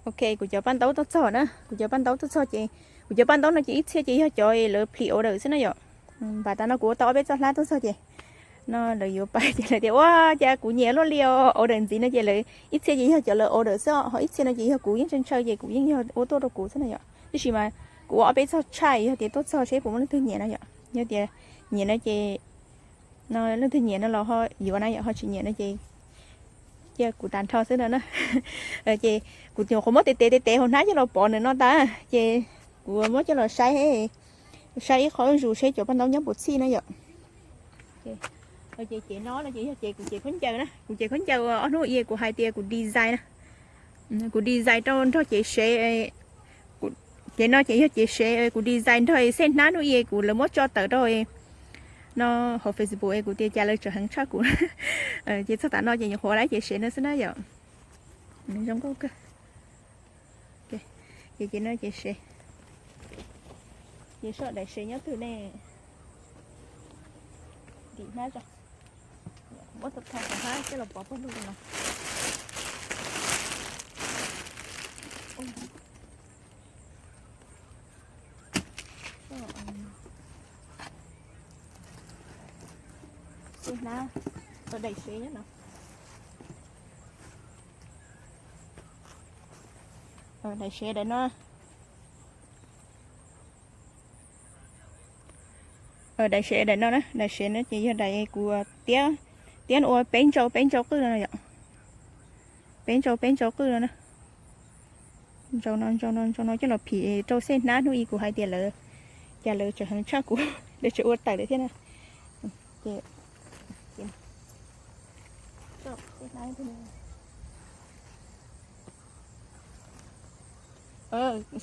Ok, kuv cov paj ntaub tuaj txog na, kuv cov paj ntaub tuaj txog ces, kuv cov paj ntaub no ces ib txhia ces yog cov lawv pre-order xwb na yom. Npam tas no kuv ua tau ob peb txoj hlab tuaj txog ces, no lawv yuav pais ces lawv tias ua cas kuv nyiam luaj li os, order ntxiv no ces lawv ib txhia ces yog cov lawv order xwb os, ho ib txhia no ces yog kuv yeej ntshaw ntshaw ces kuv yeej yog ua tuaj rau kuv xwb na yom. Tiam sis mas kuv ua ob peb txoj tshaj yog tias tuaj txog seb puas muaj leej twg nyiam na yom. Yog tias nyiam no ces, no leej twg nyiam no los ho yuav na yom, ho tsis nyiam no ces cia kuv tas nrho xwb no na. Ces kuv nyuam qhuav muab tes tes tes tes hauv hnab coj los pov ntawm no tas, ces kuv muab coj los saib, saib ib qho zuj zus seb cov paj ntaub nyob puas txhij na yom. Ces ces no no ces yog ces kuv cev khaub ncaws na, kuv cev khaub ncaws ob hnub i kuv hais tias kuv design na, kuv design rau nrog cev sev. Ces no ces yog cev sev kuv design nrog xej hnab hnub i kuv lawv muab tso tawm rau no hauv Facebook es kuv tias cas lawv tseem heev tshaj kuv. Ces txog tav no ces nyuam qhuav lawv cev sev no xwb na yom. Zoo nkauj kawg. Ces ces no ces sev, ces soj daim sev nyob twg ne? Ntim hnab tso, muab tau tho cov hnab coj los pov pawg lug no. Xej hnab, daim sev nyob no. Daim sev daim no. Daim sev daim no na, daim sev no ces yog daim kuv tiab, tiab ua peb ntsau peb ntsau qwj no yom. Peb ntsau peb ntsau qwj no na. Ntsau no, ntsau no, ntsau no coj los phim rau xej hnab hnub i kuv hais tias lawv, cas lawv tseem heev tshaj kuv, lawv tseem ua tawm lawm thiab na. Ces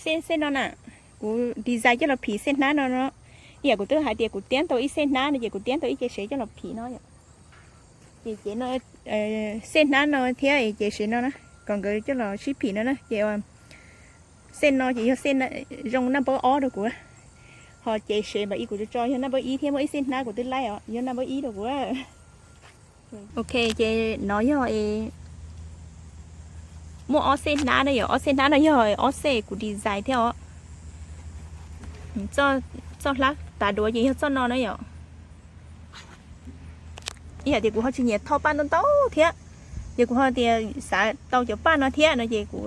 xej, xej no na, kuv design coj los phim xej hnab no no. Ib yam kuv twb hais tias kuv tiab tau ib xej hnab no ces kuv tiab tau ib ce sev coj los phim no. Ces ces no, xej hnab no thiab ces sev no na, kom nkawd coj los sib phim no na ces xej no ces yog xej zoo naj npawb ob rau kuv, ho ces sev npam i kuv tso tso yog naj npawb ib thiab muaj ib xej hnab kuv twb laib os yog naj npawb ib rau kuv. Ok, ces no yog muaj ob xej hnab na yom, ob xej hnab no yog ob xej kuv design thiab os. Txoj hlab tav duav ces yog txoj no na yom. Ib yam tias kuv ho tsis nyiam tho paj ntau ntau thiab, ces kuv ho tias xav tau cov paj no thiab no ces kuv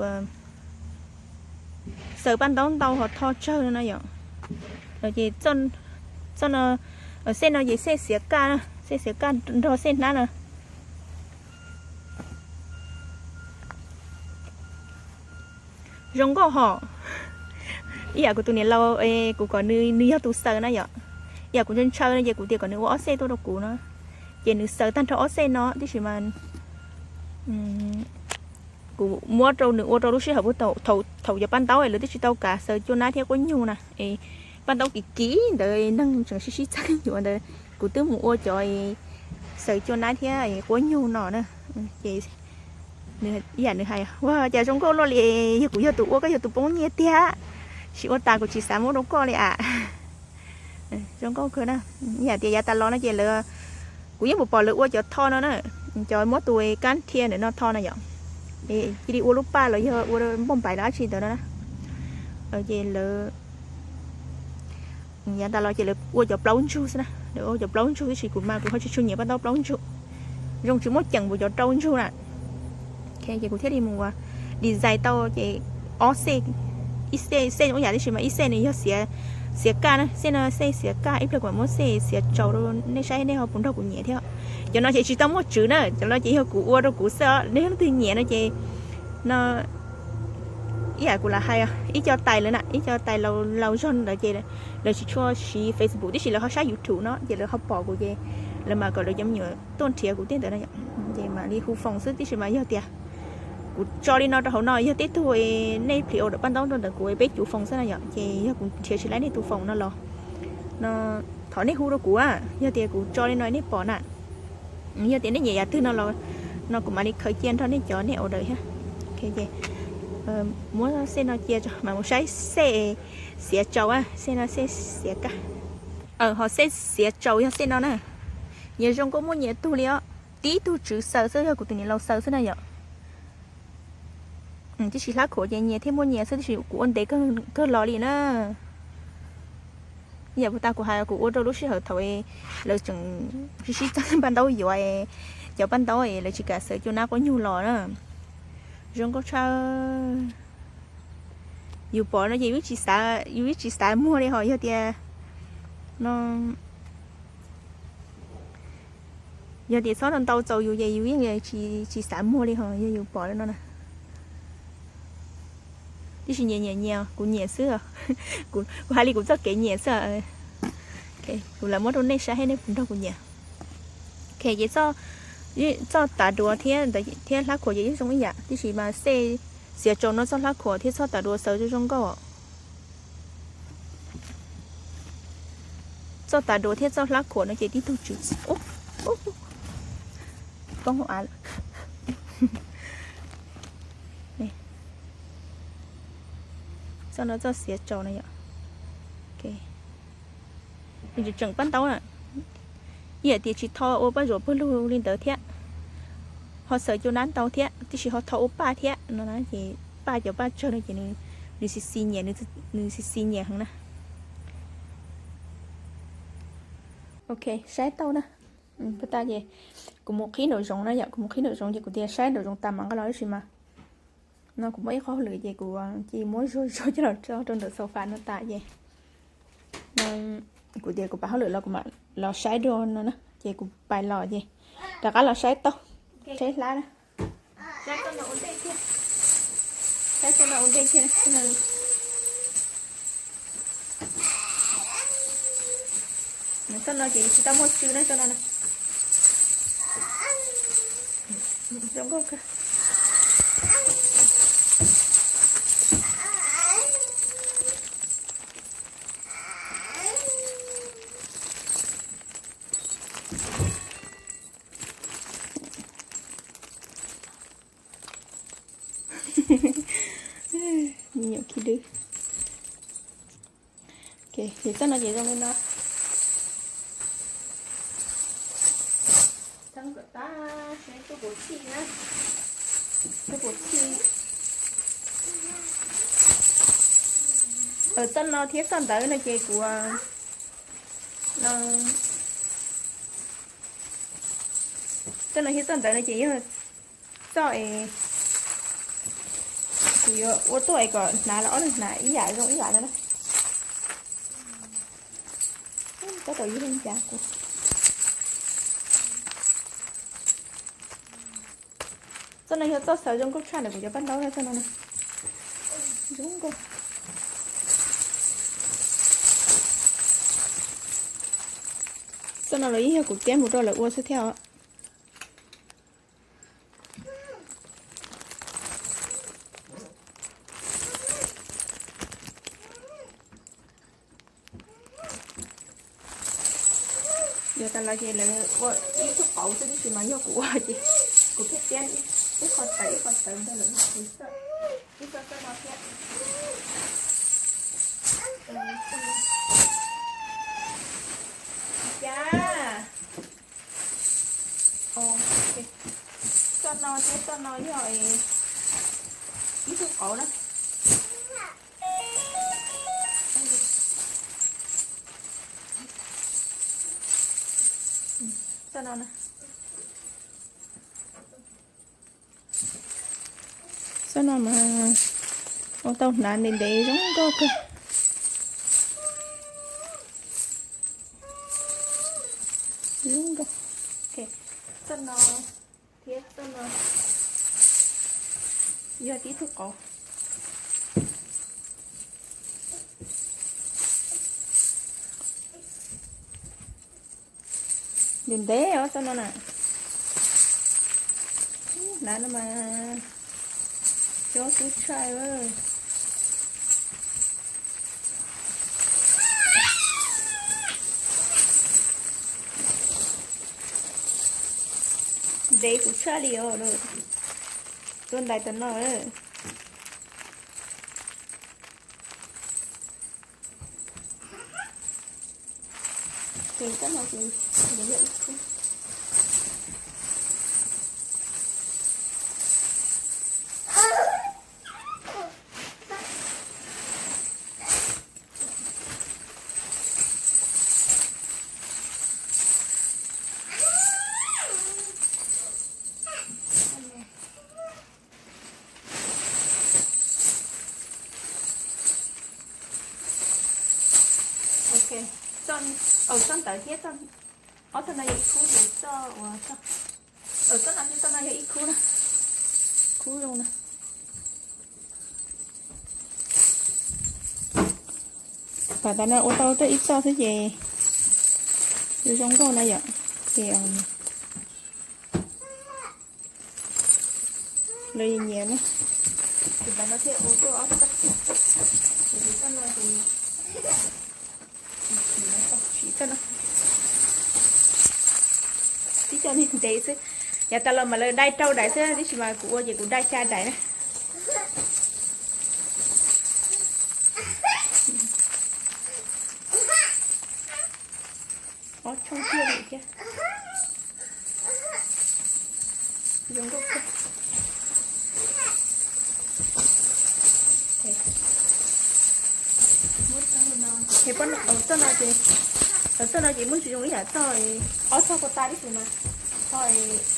xaws paj ntaub ntau ho tho tsawg no na yom. Ces txoj no, xej no ces xej xiav kaj, xej xiav kaj nrog xej hnab no. Zoo nkauj hos. Ib yam kuv tus niam laus, kuv kom nws, nws yog tus xaws na yom. Ib yam kuv ntshaw ntshaw no ces kuv tias kom nws ua ob xej tuaj rau kuv no, ces nws xaws tag nrho ob xej no tib si mas kuv muab rau nws ua rau lub sij hawm puag thaum, thaum cov paj ntaub es lawv twb tsis tau kav xaws cua nab thiab quab nyug na es paj ntaub kim kim ntawd neeg tseem sib sib txeeb yuav ntawd, kuv twb mus ua cov xaws cua nab thiab quab nyug no na. Ces ib yam nws hais ua cas zoo nkauj luaj li, yog kuv yog tus ua koj yog tus poob nyiaj tiag, tsis ua tas kuv tsis xav muab rau koj li a. Zoo nkauj kawg na. Ib yam tias yav tas los no ces lawv, kuv yeej pom pom lawv ua cov tho no na, cov muab tus kab thia ntawm no tho na yom, cia li ua lub paj los yog ua npauj npaim los dab tsi ntawd no na. Ces lawv, yav tas los ces lawv ua cov plaub ntsug xwb na, lawv ua cov plaub ntsug tib si, kuv mas kuv ho tsis tshua nyiam paj ntaub plaub ntsug, zoo tsis muaj ceem npaum cov rau ntsug na. Ces kuv thiaj li mus design tau ces ob xej, ib xej, xej ib yam tib si mas ib xej nws yog xiav kaj na, xej no xej xiav kaj, ib pliag kuv mam muab xej xiav tsaus rau nej saib nej ho puas nrog kuv nyiam thiab. Cov no ces tsis tau muaj tswv na, cov no ces yog kuv ua rau kuv xwb os, nej leej twg nyiam no ces no ib yam kuv lam hais ib co tais lawv na, ib co tais laus zog ntawd ces lawv tsis tshua siv Facebook tib si, lawv ho saib YouTube no ces lawv ho pom kuv ces lawv mam kom lawv cov me nyuam tuaj nrhiav kuv tej ntawd na. Ces mam li hu foos xwb tib si mas yog tias kuv tso li no rau hauv no yog tej tug nej pre-order paj ntaub rau ntawm kuv peb cuv foos xwb na yom, ces yog kuv nrhiav tsis laib nej tus foos no los no thov nej hu rau kuv, yog tias kuv tso li no nej pom na. Yog tias nej nyiam yam twg no los no kuv mam li khaws cia nrog nej cov nej order thiab. Muab xej no cia tso mam mus saib xej xiav tsaus, xej no xej xiav kaj. Ho xej xiav tsaus yog xej no na. Nyias zoo nkauj muaj nyias tug li os. Tib tug tswv xaws xwb, yog kuv tus niam laus xaws xwb na yom. Tiam sis hlab khuam ces nyias thiaj muaj nyias xwb, tiam sis kuv ua ntev kawg los li na. Yam puas tas kuv hais kuv ua rau lub sij hawm thaum lawv tseem sib sib txeeb paj ntaub yuav, cov paj ntaub lawv tsis kam xaws cua nab quab nyuj los na. Zoo nkauj tshaj. Yus pom no ces yus yeej tsis xav muag li ho yog tias no, yog tias txhob ntau ntau txaus yus ces yus yeej tsis xav muag li ho yog yus pom no na. Tiam sis nyias nyias nyias, kuv nyiam xwb. Kuv hais li kuv txoj kev nyiam xwb. Kuv lam muab rau nej saib thiab nej puas nrog kuv nyiam. Ok, ces txoj tav duav thiab hlab khuam ces yeej zoo ib yam, tiam sis mas xej xiav tsaus no txoj hlab khuam thiab txoj tav duav xaws zoo zoo nkauj. Txoj tav duav thiab txoj hlab khuam no ces tib tug tswv, poob hauv av. Txoj no txoj xiav tsaus no yom. Tseem paj ntaub na, ib yam tias tsis tho ua paj zuav pawg lug li ntawd thiab, ho xaws cua nab ntau thiab, tiam sis ho tho ua paj thiab no na, ces paj cov paj tsawg no ces nws xis xis nyiam, nws xis xis nyiam heev na. Ok, saib tau na. Pag tas ces kuv mus qhib nraum zoov na yom, kuv mus qhib nraum zoov ces kuv tias saib nraum zoov tas mam nqa los tab sis mas no kuv muaj ib qho hauj lwm ces kuv cia li muab zuag zuag coj los tso rau ntawm sofa no tas ces kuv tias kuv pais hauj lwm los kuv mam los saib dua no na, ces kuv pais los ces rov qab los saib tau, saib hlab na. Saib txoj no ua ntej thiab, saib txoj no ua ntej thiab. Txoj no ces tsis tau muaj tswv na, txoj no na. Zoo nkauj kawg. Me nyuam khib dwb. Ok, ces txoj no ces zoo li no. Txoj no, txoj puv txhij na, txoj puv txhij. Txoj no thiab txoj ntawd no ces kuv, txoj no thiab txoj ntawd no ces yog txoj es kuv yuav ua tuaj es kom hnav los ob leeg hnav ib yam zoo ib yam no na. Tab tom ib leeg cas kuv. Txoj no yog txoj xaws zoo nkauj tshaj ntawm kuv cov paj ntaub na, txoj no na. Zoo nkauj. Txoj no los yeej yog kuv tiab mus rau lawv ua xwb thiab os. Yog tas los ces lawv ua ib tug qauv xwb, tab sis mas yog kuv ua ces kuv thiaj tiab ib qho tawv ib qho tawv ntawd lawm, ib txoj txoj no thiab. Cas txoj no thiab txoj no yog ib tug qauv na. Txoj no na. Txoj no mas ua tau hnav ntev ntev zoo nkauj kawg. Zoo nkauj. Txoj no thiab txoj no yog tib tug qauv. Ntev ntev os txoj no na. Hnav no mas cob kub tshaj. Ntev kuv tshaj li os. Tua ntais tam no. Ces txoj no ces ntev yog ib khub. Txoj ntawd thiab, ob txoj no yog ib khub, ces txoj uas, txoj no thiab txoj no yog ib khub na, khub zoo na. Tam tab no ua tau tau ib txoj xwb ces zoo nkauj na yom. Ces lawv nyiam na. Ces ntawm no thiaj ua tau ob txoj. Ces txoj no ces tib co ntev xwb. Yav tas los mas lawv dai rau daim xwb, tab sis mas kuv ua ces kuv dai xya daim na. Ob txoj thiab li thiab. Zoo nkauj kawg. Txoj no ces, txoj no ces muaj tsis zoo ib yam txoj, ob txoj puag ta tib si mas txoj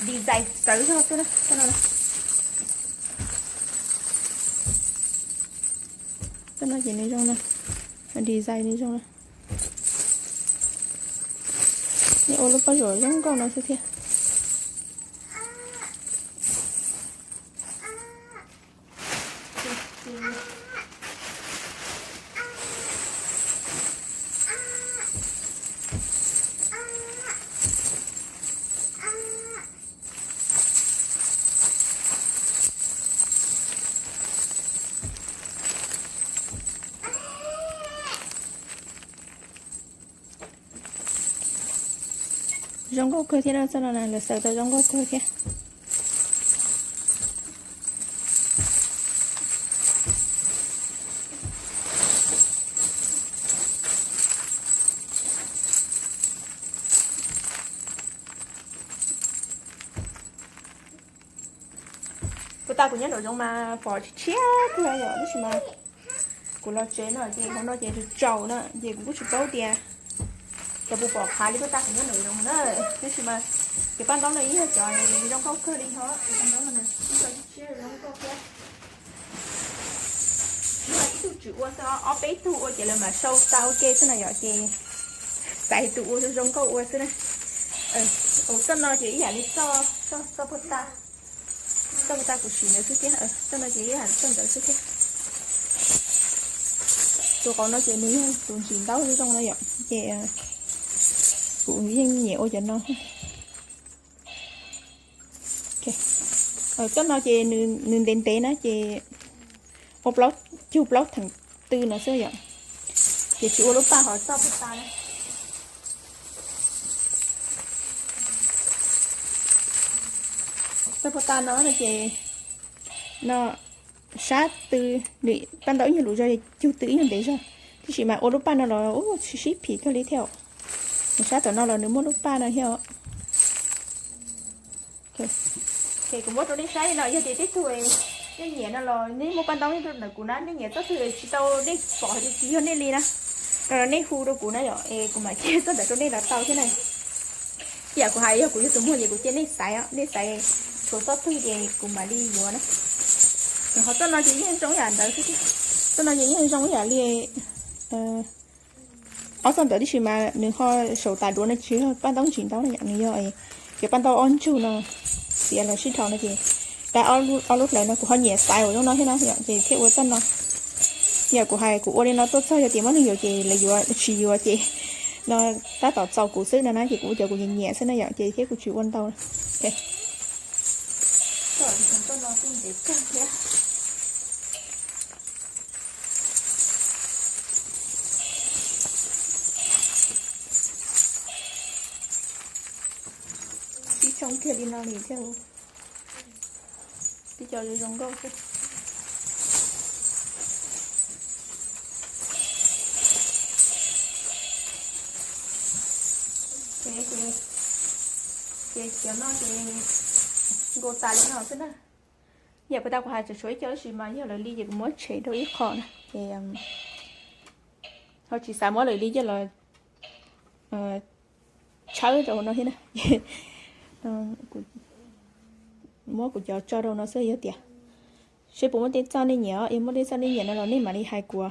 design txawv zog xwb na. Txoj no, txoj no ces nws zoo na, design nws zoo na. Nej ua lub pob zuam zoo nkauj no xwb thiab. Zoo nkauj kawg thiab na, txoj no na lawv xaws tau zoo nkauj kawg thiab. Puag ta kuv nyob nraum zoov mas pom tshiab tshiab kawg yom, tab sis mas kuv los tsev no ces hauv no ces tsaus tsaus na, ces kuv kuj tsis paub tias cov puas pom qhav li puag ta kuv nyob nraum zoov na. Tab sis mas cov paj ntaub no yeej yog cov zoo nkauj kawg li thiab, cov paj ntaub no na, ib co tshiab zoo nkauj thiab. Ib tug tswv ua xwb, ob peb tug ua ces lawv mam sau tau ua ke xwb na yom, ces xaiv tus ua zoo nkauj ua xwb na. Txoj no ces ib yam li txoj, txoj puag ta, txoj puag ta kuv siv ntawd xwb thiab, txoj no ces ib yam li txoj ntawd xwb thiab. Tus qauv no ces nws yog tus ntsis ntaub zoo zoo no yom, ces kuv yeej nyiam ua cov no. Txoj no ces nws ntev ntev na ces ua plaub cug plaub theem tw no xwb yom, ces tsis ua lub paj hov txoj puag ta na. Txoj puag ta no no ces no sab tw, nws paj ntaub ib nyuag lus zog, cug tw ib nyuag ntev zog, tab sis mas ua lub paj no los sib phim kawg li thiab. Nws sab tom no los nws muaj lub paj no thiab. Kuv muab rau nej saib li no, yog tias tej tug nej nyiam no los nej muaj paj ntaub ntawm kuv na, nej nyiam txoj twg tsis tau nej pom hais tias tsis yog nej li na, no los nej hu rau kuv na yom, es kuv mam cia txoj ntawd rau nej los tau thiab na. Ib yam kuv hais, yog kuv yog tus muag ces kuv cia nej xaiv, nej xaiv tshuav txoj twg ces kuv mam li yuav na. Ho txoj no ces yeej zoo yam ntawd xwb thiab. Txoj no ces yeej zoo yam li ob txoj ntawd tib si mas nws ho saum tas duav no tsis yog paj ntaub ntsis ntaub no yom, nws yog cov paj ntaub ob ntsug no txiav los sib dhos no ces dai ob lub hlawv no kuv ho nyiam xaiv ua zoo no thiab na yom, ces thiaj ua txoj no. Yog kuv hais kuv ua li no tuaj txog yog tias muab neeg yuav ces lawv yuav, tsis yuav ces no tab tom txaus kuv xwb no na, ces kuv ua cov kuv nyiam nyiam xwb na yom, ces thiab kuv tsis ua ntau. Tib tsoom kiag li no li thiab, tib co zoo nkauj xwb. Ces cov no ces nkaus tas li no xwb na. Yam puag ta kuv hais tseem tshuav ib co tab sis mas yog lawv li ces kuv muab tshem rau ib qho na, ces ho tsis xav muab lawv li coj los tshawb rau no thiab na. Muab kuv cov tso rau no xwb, yog tias seb puas muaj tej txoj nej nyiam, yog muaj tej txoj nej nyiam no los nej mam li hais kuv.